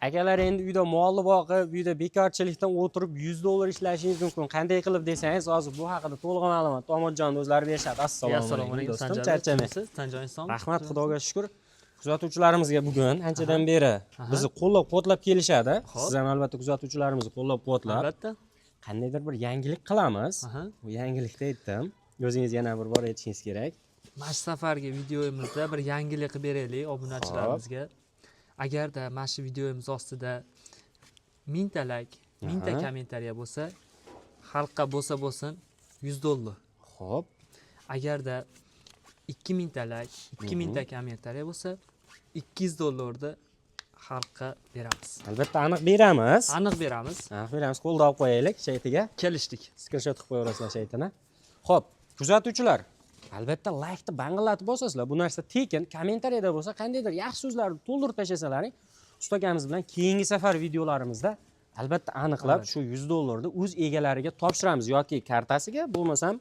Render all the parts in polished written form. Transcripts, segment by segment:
Akalar, endi uyda molni boqib, uyda bekorchilikdan o'tirib $100 ishlashingiz mumkin. Qanday qilib desangiz, hozir bu haqida to'liq ma'lumot Omadjon o'zlari berishadi. Assalomu alaykum, do'stim, charchamang. Sanjar Islom. Rahmat, Xudoga shukur. Kuzatuvchilarimizga bugun anchadan beri bizni qo'llab-quvvatlab kelishadi. Siz ham albatta kuzatuvchilarimizni qo'llab-quvvatlab, Albatta. qandaydir bir yangilik qilamiz. Bu yangilikni aytdim. O'zingiz yana bir bor aytishingiz kerak. Mana shu safargi videomizda bir yangilik qilib beraylik obunachilarimizga. Agarda mana shu videomiz ostida 1000 ta layk, 1000 ta kommentariya bo'lsa, xalqqa bo'lsa bo'lsin $100. Agarda 2000 ta layk, 2000 ta kommentariya bo'lsa, $200 ni xalqqa beramiz. Albatta aniq beramiz. Aniq beramiz. Aniq beramiz. Qo'lda olib qo'yaylik shaytiga. Kelishdik. Skrinshot qilib qo'yaverasizlar shaytini. Xo'p, kuzatuvchilar, albatta laykni bang'illatib bosasizlar. Bu narsa tekin. Kommentariyada bo'lsa qandaydir yaxshi so'zlarni to'ldirib tashlasalaring, usta akamiz bilan keyingi safar videolarimizda albatta aniqlab shu $100 ni o'z egalariga topshiramiz yoki kartasiga, bo'lmasam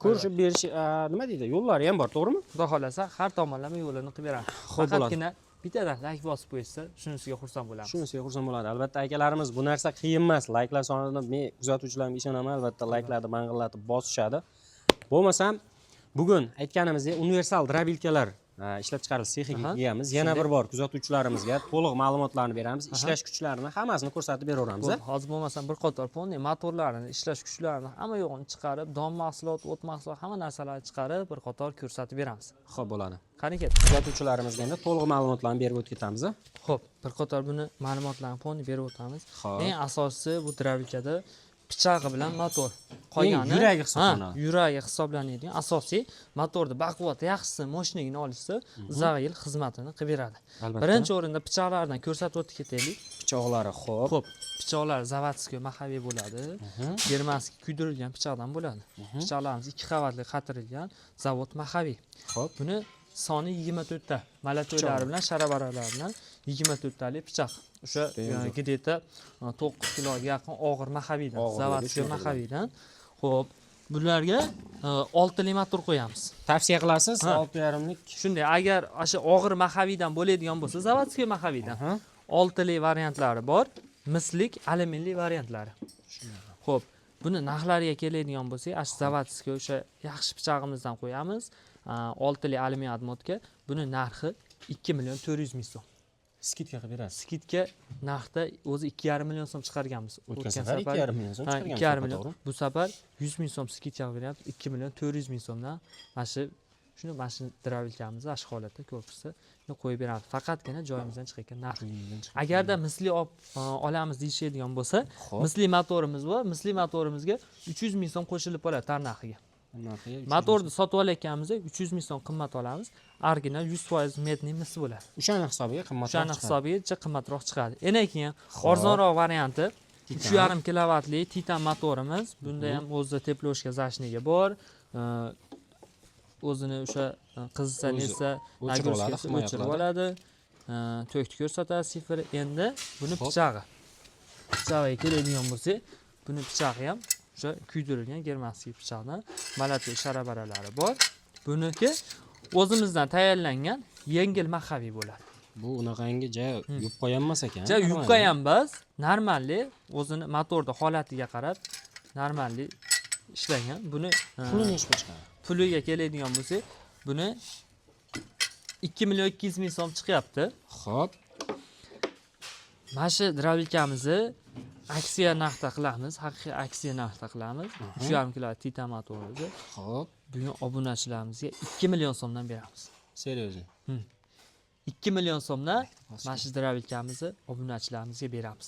ko'rishib berish, nima deydi, yo'llari ham bor, to'g'rimi? Xudo xohlasa, har tomonlama yo'lini qilib beramiz. Xo'p, bo'ladi. Faqatgina bittadan layk bosib qo'yishsa, shunisiga xursand bo'lamiz. Shunisiga xursand bo'ladi. Albatta, akalarimiz, bu narsa qiyin emas. Layklar sonini men kuzatuvchilarimga ishonaman, albatta layklarni bang'illatib bosishadi. Bo'lmasam, bugun aytganimizdek universal дробилка lar ishlab chiqarish sexiga egamiz. Yana bir bor kuzatuvchilarimizga to'liq ma'lumotlarni beramiz, ishlash kuchlarini hammasini ko'rsatib beraveramiz. Bo'ldi. Hozir bo'lmasam bir qator полный motorlarini, ishlash kuchlarini, hamma yo'g'ini chiqarib, don mahsulot, o't mahsulot, hamma narsalarni chiqarib, bir qator ko'rsatib beramiz. Xo'p, bo'ladi. Qani, ketdik. Kuzatuvchilarimizga endi to'liq ma'lumotlarni berib o'tib ketamiz. Xo'p, bir qator buni ma'lumotlarni полный berib o'tamiz. Eng asosiysi bu дробилка da pichog'i bilan motor. Qolgani yuragi hisoblanadi. Ha, yuragi hisoblanadigan asosiy motorni baquvvat, yaxshisi, мощный gini olishsa, uzoq yil xizmatini qilib beradi. Albatta. Birinchi o'rinda pichoqlardan ko'rsatib o'tib ketaylik. Pichoqlari, xo'p. Xo'p, pichoqlar заводской меховой bo'ladi. Германский kuydirilgan pichoqdan bo'ladi. Pichoqlarimiz ikki qavatli qatirilgan zavod меховой. Buni soni 24 ta. Молоток lari bilan, sharabaralari bilan 24 talik pichoq. O'sha Judayam zo'r. где-то 9 kiloga yaqin og'ir меховой dan, Og'irligi заводской shunaqa. меховой dan. Xo'p, bularga oltili motor qo'yamiz. Tavsiya qilasiz Ha. 6,5lik. Shunday, agar o'sha og'ir меховой dan bo'ladigan bo'lsa, заводской меховой dan oltili variantlari bor, mislik, alyuminli variantlari. Xo'p, buni narxlariga keladigan bo'lsak, ana shu заводской o'sha yaxshi pichog'imizdan qo'yamiz. Oltili alyumin обмотка, buni narxi 2 million 400 ming so'm. Скидка qilib berasiz. Скидка narxda o'zi 2,5 million so'm chiqarganmiz. O'tgan safar 2,5 million so'm Ha, chiqarganmiz. 2,5 million. To'g'ri. Bu safar 100 ming so'm скидка qilib beryapmiz. 2 million 400 ming so'mdan mana shu shuni, mana shu дробилка mizni shu holatda korpusda shuni qo'yib beramiz. Faqatgina joyimizdan chiqayotgan narx. Agarda misli olib olamiz deyishadigan bo'lsa, misli motorimiz bor. Misli motorimizga 300 ming so'm qo'shilib qoladi tarnaxiga. Narxiga 300. Motorni sotib olayotganimizda 300 ming so'm qimmat olamiz. Original 100% медный mis bo'ladi. O'shani hisobiga qimmatroq O'shani chiqadi. hisobiga qimmatroq chiqadi. Endi keyin arzonroq varianti 3,5 kilovatli Titan motorimiz. Bunda ham o'zida теплушка, зашник i bor. O'zini o'sha qizisa, O'zi netsa, o'chirib oladi, нагрузка si himoya o'chirib qiladi. oladi. Tokni ko'rsatadi sifr. Endi buni pichog'i. Pichog'iga keladigan bo'lsak, buni pichog'i ham o'sha kuydirilgan германский pichoqdan, молоток, sharabaralari bor. Buniki o'zimizdan tayyorlangan yengil меховой bo'ladi. Bu unaqangi ja yupqa ham emas ekan. Ja yupqa ham emas, нормальный, o'zini motorni holatiga qarab нормальный ishlangan. Buni Puli nechi pul chiqadi? Puliga keladigan bo'lsak, buni 2 million 200 ming so'm chiqyapti. Mana shu дробилка mizni aksiya narxda qilamiz, haqiqiy aksiya narxda qilamiz. 3,5 kilo Titan motorimizni bugun obunachilarimizga 2 million so'mdan beramiz. Серьезно? 2 million so'mdan mana shu дробилка mizni obunachilarimizga beramiz.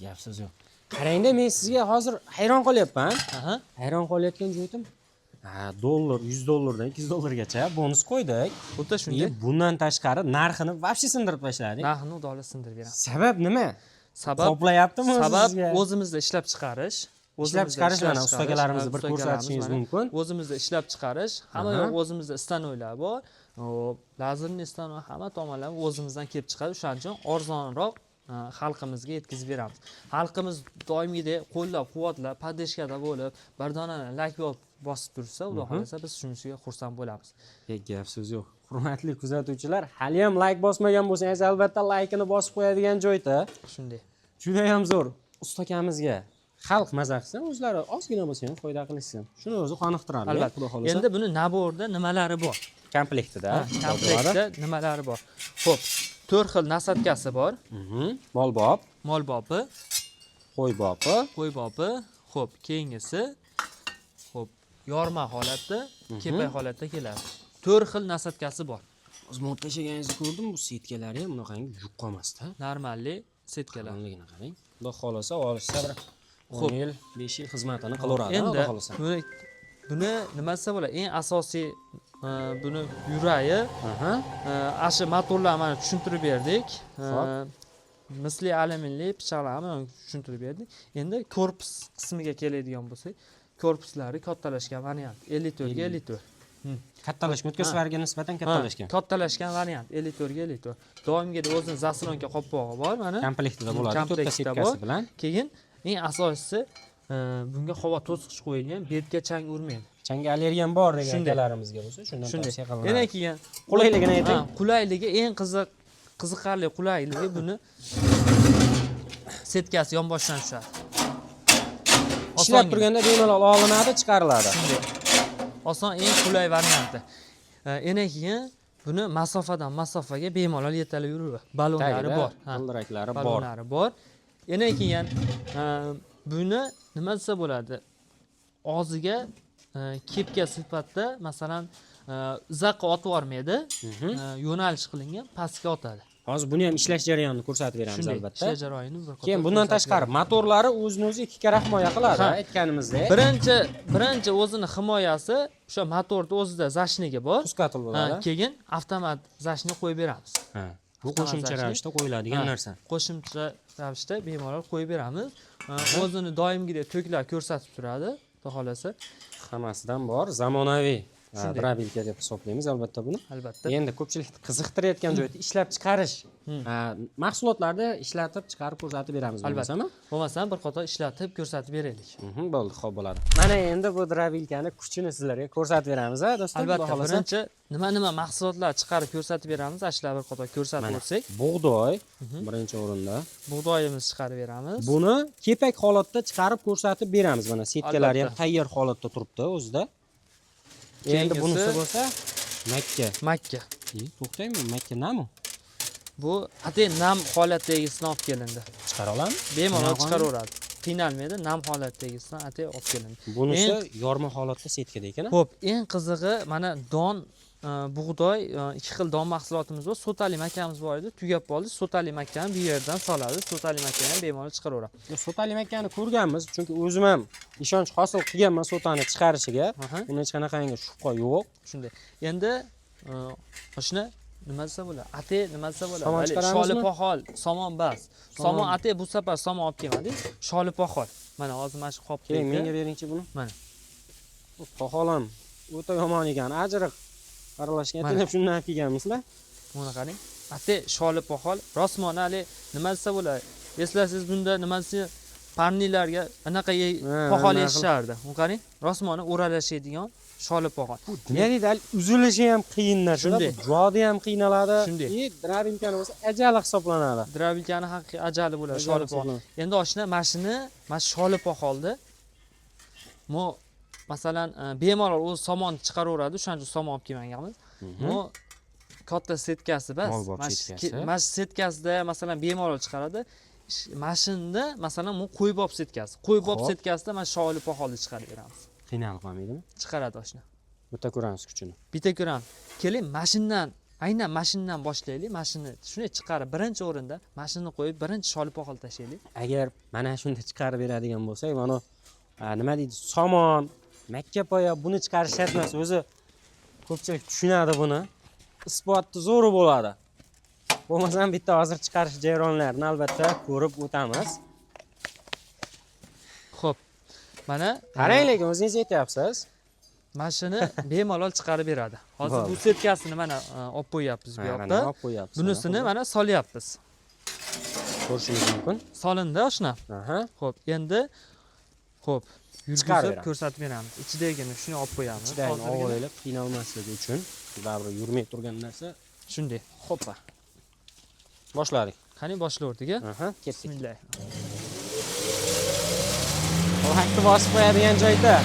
Gap so'z yo'q. Qarangda, men sizga hozir hayron qolyapman. Hayron qolayotgan joyim, ha, dollar, 100 dollardan 200 dollargacha bonus qo'ydik. Xuddi shunday. И bundan tashqari narxini вообще sindirib tashladik. Narxini xudo xohlasa sindirib beramiz. Sabab nima? Sabab Qoplayaptimi o'zi sabab sizga? o'zimizda ishlab chiqarish. Ishlab O'zimizda chiqarish, ishlab mana chiqarish, ustakalarimizni ha, bir ustakalarimiz ko'rsatishingiz mana mumkin. O'zimizda ishlab chiqarish, hamma yoq o'zimizda, stanoklar bor. Hop, лазерный stanok, hamma tomonlama o'zimizdan kelib chiqadi. O'shaning uchun arzonroq xalqimizga yetkazib beramiz. Xalqimiz doimgidek qo'llab-quvvatlab, поддержка da bo'lib, bir dona layk bosib tursa, xudo xohlasa biz shunisiga xursand bo'lamiz. Gap so'z yo'q. Hurmatli kuzatuvchilar, hali ham layk bosmagan bo'lsangiz, albatta laykini bosib qo'yadigan joyda. Shunday. Juda ham zo'r. Usta akamizga xalq maza qilsin, o'zlari ozgina bo'lsa ham foyda qilishsin. Shuni o'zi qoniqtirarli. Albatta. Xudo xohlasa. Endi buni набор da nimalari bor? Komplektida. Komplektda nimalari bor? Xo'p, 4 xil насадка si bor. Molbob, Molbobi, qo'ybobi, qo'ybobi, xo'p, keyingisi xo'p, yorma holatda, kepak holatda keladi. 4 xil насадка si bor. O'zim olib tashlaganingizni ko'rdim, bu setkalari ham bunaqangi yupqa emasda. Нормальный setkalar. Qalinligini qarang. Xudo xohlasa olishsa bir 10 Xo'p. yil, 5 yil xizmatini qilaveradi, Endi xudo xohlasa. buni nima desa bo'ladi? Eng asosiy buni yuragi ashu motorlarni mana tushuntirib berdik. Xo'p. Misli alyuminli pichoqlarni mana tushuntirib berdik. Endi korpus qismiga keladigan bo'lsak, korpuslari kattalashgan variant 54 ga 54. Kattalashgan, o'tgan safarga nisbatan kattalashgan. Kattalashgan variant 54 ga 54. Doimgidek o'zini заслонка qopqog'i bor mana. Komplektida bo'ladi, to'rtta Komplektida setkasi bor. bilan. Keyin eng asosiysi bunga havo to'siqchi qo'yilgan, betga chang urmaydi. Changga allergiyam bor degan Shunday. akalarimizga bo'lsa, shundan Shunday. tavsiya Yana qilinadi. keyin Qulayligini ayting. Ha, qulayligi eng qiziq, qiziqarli qulayligi buni setkasi yonboshidan tushadi. Ishlab Osongina. turganda bemalol olinadi, chiqariladi. Shunday. Oson, eng qulay varianti. Yana keyin buni masofadan masofaga bemalol yetalab yuraveradi. Ballonlari Tagida bor. Ha, g'ildiraklari bor. Ballonlari bor. Yana keyin buni nima desa bo'ladi? Og'ziga kepka sifatida, masalan, uzoqqa otib yubormaydi. Yo'nalish qilingan, pastga otadi. Hozir buni ham ishlash jarayonini ko'rsatib beramiz Shunday, albatta. ishlash jarayonini bir qator Keyin bundan ko'rsatib tashqari beramiz. Motorlari o'zini o'zi ikki karra himoya qiladi, aytganimizdek. Birinchi o'zini himoyasi o'sha motorni o'zida защитник i bor. Пускатель bo'ladi. Ha, keyin avtomat защитник qo'yib beramiz. Ha. Bu Avtomat qo'shimcha защитник. ravishda qo'yiladigan Ha, narsa. Qo'shimcha ravishda bemalol qo'yib beramiz. Ha, o'zini doimgidek toklar ko'rsatib turadi, xudo xohlasa. Hammasidan bor, zamonaviy Shunday. дробилка deb hisoblaymiz albatta buni. Albatta. Endi ko'pchilikni qiziqtirayotgan joyda ishlab chiqarish, mahsulotlarni ishlatib chiqarib ko'rsatib beramiz Albatta. bo'lmasami? Bo'lmasam bir qator ishlatib ko'rsatib beraylik. Bo'ldi, xo'p bo'ladi. Mana endi bu дробилка ni kuchini sizlarga ko'rsatib beramiz, a do'stlar, xudo Albatta, xohlasa. Birinchi nima nima mahsulotlar chiqarib ko'rsatib beramiz, ana shular bir qator ko'rsatib Mana o'tsak. Bug'doy birinchi o'rinda. Bug'doyimiz chiqarib beramiz. Buni kepak holatda chiqarib ko'rsatib beramiz. Mana setkalari ham Albatta. tayyor holatda turibdi o'zida. Endi Keyingisi- bunisi bo'lsa makka. Makka. E, to'xtaymi, makka namu? Bu atay nam holatdagisidan olib kelindi. Chiqara oladimi? Bemalol Qiynalib chiqaraveradi. Qiynalmaydi, nam holatdagisidan atay olib kelindi. Bunisi yorma holatda setkada ekan. Xo'p, eng qizig'i mana don, bug'doy, ikki xil don mahsulotimiz bor. So'tali makkamiz bor edi, tugab qoldi. So'tali makkani bu yerdan soladi. So'tali makkani ham bemalol chiqaraveradi. So'tali makkani ko'rganmiz, chunki o'zim ham ishonch hosil qilganman so'tani chiqarishiga. Unda hech qanaqangi shubha yo'q. Shunday. Endi shuni nima desa bo'ladi? Atay nima desa bo'ladi? Somon Hali chiqaramizmi? Sholi poxol, somon bas. Somon. Somon atay bu safar somon olib kelmadik. Sholi poxol. Mana hozir mana shu qopda. Keling, menga beringchi buni. Mana. Bu poxol ham o'ta yomon ekan, ajriq aralashgan. Mana. Ertalab shundan olib kelganmisizlar? Buni qarang. Atay sholi poxol, rosmona hali nima desa bo'ladi? Eslasiz bunda nima desa парни larga anaqa poxol nima yeyishardi. Uni qarang, rosmona o'ralashadigan sholi poxol. Nima deydi, hali uzilishi ham qiyin narsa. Shunday. Bu jodi ham qiynaladi. Shunday. И дробилка ni bo'lsa ajali hisoblanadi. Дробилка ni haqiqiy ajali bo'ladi, Ajali sholi poxol. hisoblanadi. Endi oshna mashini, mana shu sholi poxolni mo masalan bemalol o'zi somon chiqaraveradi, o'shaning uchun somon olib kelmaganmiz. Bu katta setkasi bas. Molbob Mana shu setkasi. Mana shu setkasida masalan bemalol chiqaradi. Mashinda masalan bu qo'ybob setkasi. Qo'ybob setkasida mana sholi poxolni chiqarib beramiz. Qiynalib qolmaydimi? Chiqaradi oshna. Bitta ko'ramiz kuchini. Bitta ko'ramiz. Keling, mashindan, aynan mashindan boshlaylik. Mashinni shunday chiqarib, birinchi o'rinda mashinni qo'yib, birinchi sholi poxol tashlaylik. Agar mana shunda chiqarib beradigan bo'lsak, mana nima deydi, somon, makka poya buni chiqarish shart emas. O'zi ko'pchilik tushunadi buni. Isbotni zo'ri bo'ladi. Bo'lmasam bitta hozir chiqarish jarayonlarini albatta ko'rib o'tamiz. Xo'p. Mana Qarang, lekin o'zingiz aytyapsiz. Mana shuni bemalol chiqarib beradi. Hozir Bo'ldi. bu setkasini mana olib qo'yyapmiz bu Ha, yoqda. mana olib qo'yyapsiz. Bunisini mana solyapmiz. Ko'rishingiz mumkin. Solindi oshna. Aha. Xo'p, endi Xo'p, yurgizib ko'rsatib beramiz. Ichidagini shuni olib qo'yamiz. Ichidagini olib olaylik, qiynalmasligi uchun. Baribir yurmay turgan narsa. Shunday. Xo'ppa. Boshladik. Qani boshlayverdik-a? Aha, ketdik. Bismillah. Laykni bosib qo'yadigan joyda.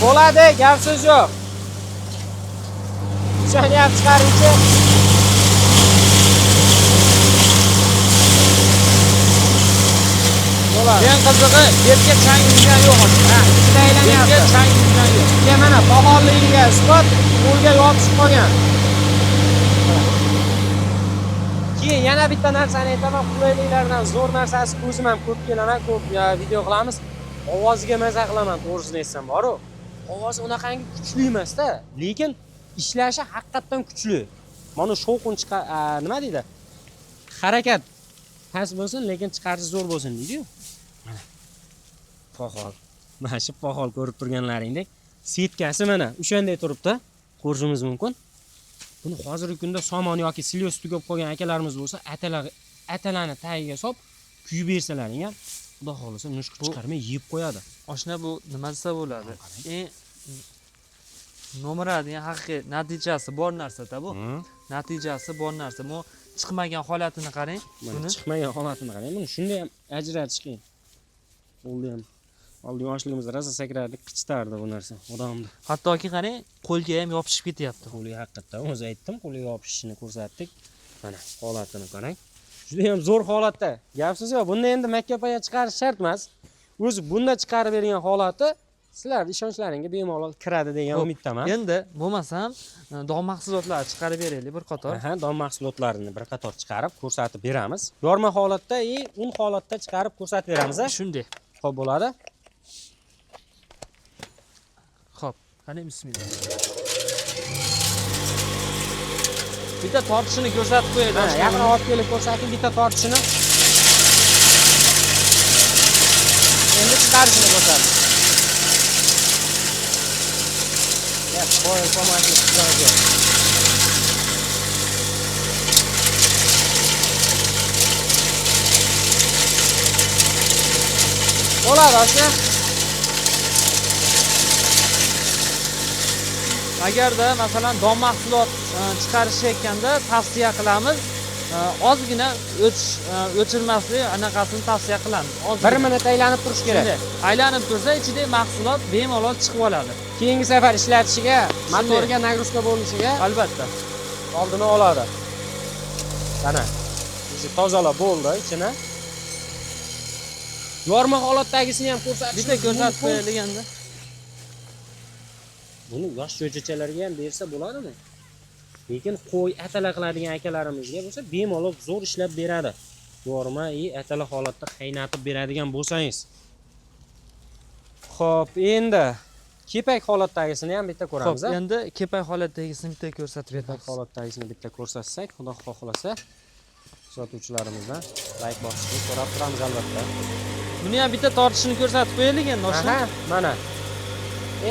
Bo'ladi, gap so'z yo'q. O'shani ham chiqaruvchi. Bo'ladi. Eng qizig'i, yerga chang yurgan yo'q hozir. Ha, ichida aylanyapti. Yerga chang yurgan yo'q. Keyin mana faolligiga isbot, qo'lga yopishib qolgan. Keyin yana bitta narsani aytaman, qulayliklardan zo'r narsasi, o'zim ham ko'p kelaman, ko'p video qilamiz. Ovoziga maza qilaman, to'g'risini aytsam, bor-u. Ovozi unaqangi kuchli emas-da, lekin ishlashi haqiqatdan kuchli. Mana shovqin nima deydi? Harakat past bo'lsin, lekin chiqarish zo'r bo'lsin deydi-yu. Mana poxol. Mana shu poxol ko'rib turganlaringdek, setkasi mana o'shanday turibdi, ko'rishimiz mumkin. Buni hozirgi kunda somon yoki silyos tugab qolgan akalarimiz bo'lsa, atalani tagiga solib kuyib bersalaring ham, Xudo xohlasa mushuk chiqarmay yeb qo'yadi. Oshna bu nima desa bo'ladi? Eng nomer degan haqiqiy natijasi bor narsa-da bu. Natijasi bor narsa. Bu chiqmagan holatini qarang. Buni chiqmagan holatini qarang. Buni shunday ham ajratish qiyin. Bo'ldi ham. Oldin yoshligimizda rosa sakrardik, qichitardi bu narsa odamni. Hattoki qarang, qo'lga ham yopishib ketyapti. Qo'lga haqiqatdan o'zi aytdim, qo'lga yopishishini ko'rsatdik. Mana holatini qarang. Juda ham zo'r holatda. Gapsiz yo'q. Bunda endi makkapoya chiqarish shart emas. O'zi bunda chiqarib bergan holati sizlar ishonchlaringga bemalol kiradi degan umiddaman. Endi bo'lmasam don mahsulotlari chiqarib beraylik bir qator. Aha, don mahsulotlarini bir qator chiqarib ko'rsatib beramiz. Yorma holatda va un holatda chiqarib ko'rsatib beramiz, a? Shunday. Xo'p bo'ladi. Xo'p, qani bismillah. Bitta tortishini ko'rsatib qo'yaylik. Ha, yaqin olib kelib ko'rsating bitta tortishini. Endi chiqarishini ko'rsating. Ya, qo'y, qo'ymaslik iloji yo'q. Bo'ladi, oshna. Agarda masalan don mahsulot chiqarishayotganda tavsiya qilamiz, ozgina o'chirmaslik anaqasini tavsiya qilamiz. Ozgina. Bir minut aylanib turish kerak. Shunday, aylanib tursa ichidagi mahsulot bemalol chiqib oladi. Keyingi safar ishlatishiga, Shunday. motorga nagruzka bo'lishiga albatta oldini oladi. Mana, o'zi tozalab bo'ldi ichini. Yorma holatdagisini ham ko'rsatishimiz Bitta ko'rsatib mumkin. qo'yaylik endi. Buni yosh jo'jachalarga ham bersa bo'ladimi? Lekin qo'y atala qiladigan akalarimizga bo'lsa bemalol zo'r ishlab beradi. Yorma i atala holatda qaynatib beradigan bo'lsangiz. Xo'p, endi kepak holatdagisini ham bitta ko'ramiz, Xo'p, a? endi kepak holatdagisini bitta ko'rsatib Kepak beramiz. holatdagisini bitta ko'rsatsak, Xudo xohlasa sotuvchilarimizdan like bosishni so'rab turamiz albatta. Buni ham bitta tortishini ko'rsatib qo'yaylik endi, oshna. Aha, mana.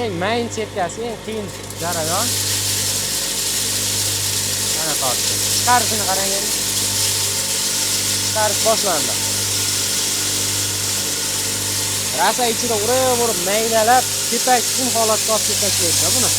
Eng mayin setkasi, eng qiyin jarayon. Mana tortish. Chiqarishini qarang endi. Chiqarish boshlandi. Rosa ichida urib-urib maydalab, kepak un holatga olib kelib tashlaydi buni.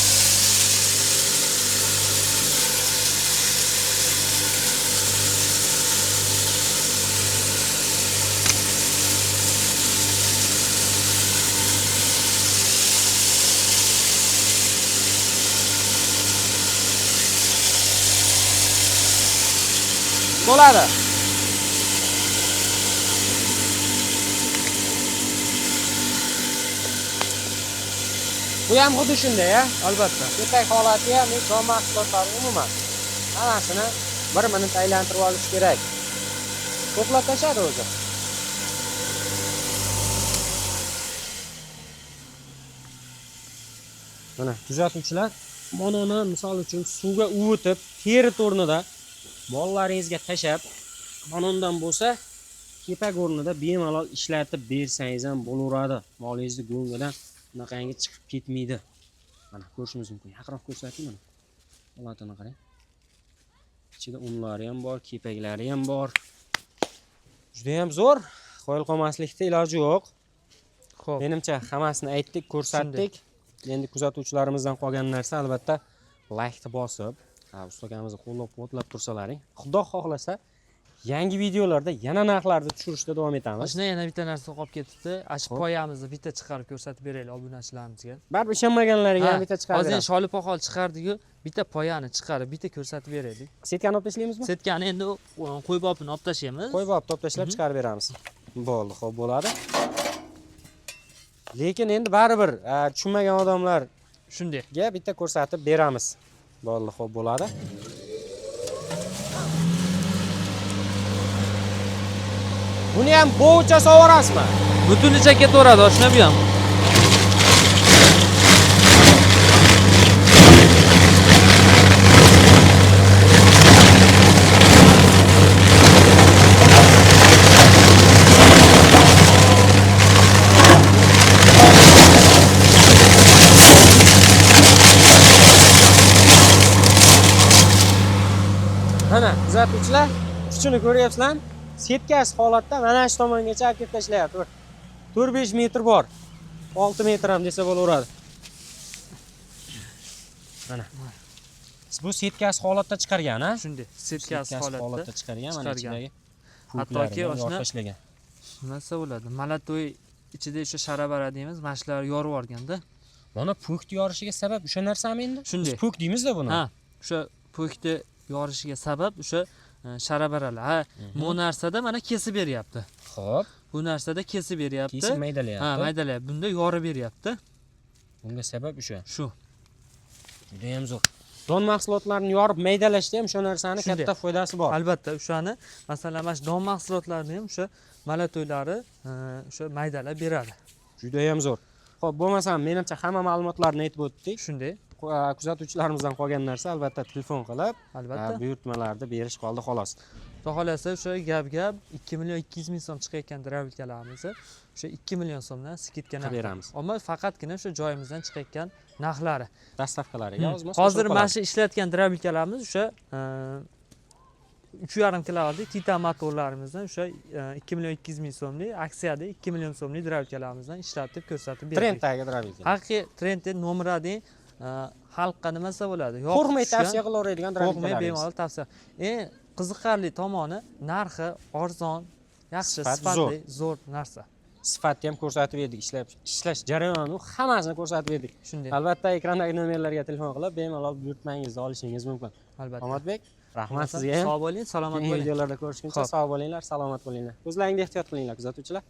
Bo'ladi. Bu ham xuddi shunday, a? Albatta. Kepak holati ham, don mahsulotlari umuman hammasini bir minut aylantirib olish kerak. To'plab tashladi o'zi. Mana kuzatuvchilar, mana uni misol uchun suvga uvitib, teri to'rnida mollaringizga tashab, mana undan bo'lsa Kepak o'rnida bemalol ishlatib bersangiz ham bo'laveradi. Molingizni go'ngidan bunaqangi chiqib ketmaydi. Mana ko'rishimiz mumkin. Yaqinroq ko'rsating mana. Holatini qarang. Ichida unlari ham bor, kepaklari ham bor. Juda ham zo'r. Qoyil qolmaslikda iloji yo'q. Xo'p. Menimcha hammasini aytdik, ko'rsatdik. Endi kuzatuvchilarimizdan qolgan narsa albatta like-ni bosib, usta akamizni qo'llab-quvvatlab tursalaring, Xudo xohlasa yangi videolarda yana narxlarni tushirishda davom etamiz. Shunda yana bitta narsa qolib ketibdi. Shu Xo'p. poyamizni bitta chiqarib ko'rsatib beraylik obunachilarimizga. Baribir ishonmaganlariga ham bitta chiqarib Hozir beramiz. sholi poxol chiqardik-ku, bitta poyani chiqarib bitta ko'rsatib beraylik. Setkani olib tashlaymizmi? Setkani endi qo'ybopini olib tashlaymiz. Qo'ybop olib tashlab chiqarib beramiz. Bo'ldi, xo'p bo'ladi. Lekin endi baribir tushunmagan odamlar shunday ga bitta ko'rsatib beramiz. Bo'ldi, xo'p bo'ladi. Buni ham bo'yicha sovorasizmi? Butunicha ketaveradi, oshna bu ham. Mana kuzatuvchilar, kuchini ko'ryapsizlarmi? Setkasi holatda mana shu tomongacha olib kelib tashlayapti. Bir 4-5 metr bor. 6 metr ham desa bo'laveradi. Mana. Bu setkasi holatda chiqargan, ha? Shunday, setkasi holatda chiqargan, mana ichidagi Hattoki oshna tashlagan. Nima desa bo'ladi? Malatoy ichida o'sha sharabara deymiz, mana shular yorib yuborganda. Mana po'kni yorishiga sabab o'sha narsami endi? Shunday. Biz po'k deymiz-da buni. Ha, o'sha po'kni yorishiga sabab o'sha sharabaralar. Ha, bu narsada mana kesib beryapti. Xo'p. Bu narsada kesib beryapti. Kesib maydalayapti. Ha, maydalayapti. Bunda yorib beryapti. Bunga sabab o'sha. Shu. Juda ham zo'r. Don mahsulotlarini yorib maydalashda ham o'sha narsani katta foydasi bor. Albatta, o'shani, masalan, mana shu don mahsulotlarini ham o'sha malatoylari o'sha maydalab beradi. Juda ham zo'r. Xo'p, bo'lmasam menimcha hamma ma'lumotlarni aytib o'tdik. Shunday. Kuzatuvchilarimizdan qolgan narsa albatta telefon qilib, albatta buyurtmalarni berish qoldi xolos. Xudo xohlasa o'sha gap 2 million 200 ming so'm chiqayotgan dravikalarimizni o'sha 2 million so'mdan skidka Qilib beramiz. Ammo faqatgina o'sha joyimizdan chiqayotgan narxlari. Dastavkalariga ozmoz Hozir qo'shilib mana qoladi. shu ishlatgan dravikalarimiz o'sha 3,5 kilovatlik Titan motorlarimizdan o'sha 2 million 200 ming so'mlik aksiyada 2 million so'mlik dravikalarimizni ishlatib ko'rsatib berdik. Trenddagi dravika. Haqiqiy trendda nomer 1 xalqqa nima desa bo'ladi? Qo'rqmay tavsiya qilaveradigan Qo'rqmay dravikalarimiz. bemalol tavsiya. Eng qiziqarli tomoni narxi arzon, yaxshi, Sifat sifatli, zo'r narsa. Sifatni ham ko'rsatib berdik, ishlash jarayonini hammasini ko'rsatib berdik. Shunday. Albatta ekrandagi nomerlarga telefon qilib bemalol buyurtmangizni olishingiz mumkin. Albatta. Omadbek, rahmat sizga ham. Sog' bo'ling, salomat Keyingi bo'ling. videolarda ko'rishguncha sog' bo'linglar, salomat bo'linglar. O'zlaringni ehtiyot qilinglar, kuzatuvchilar.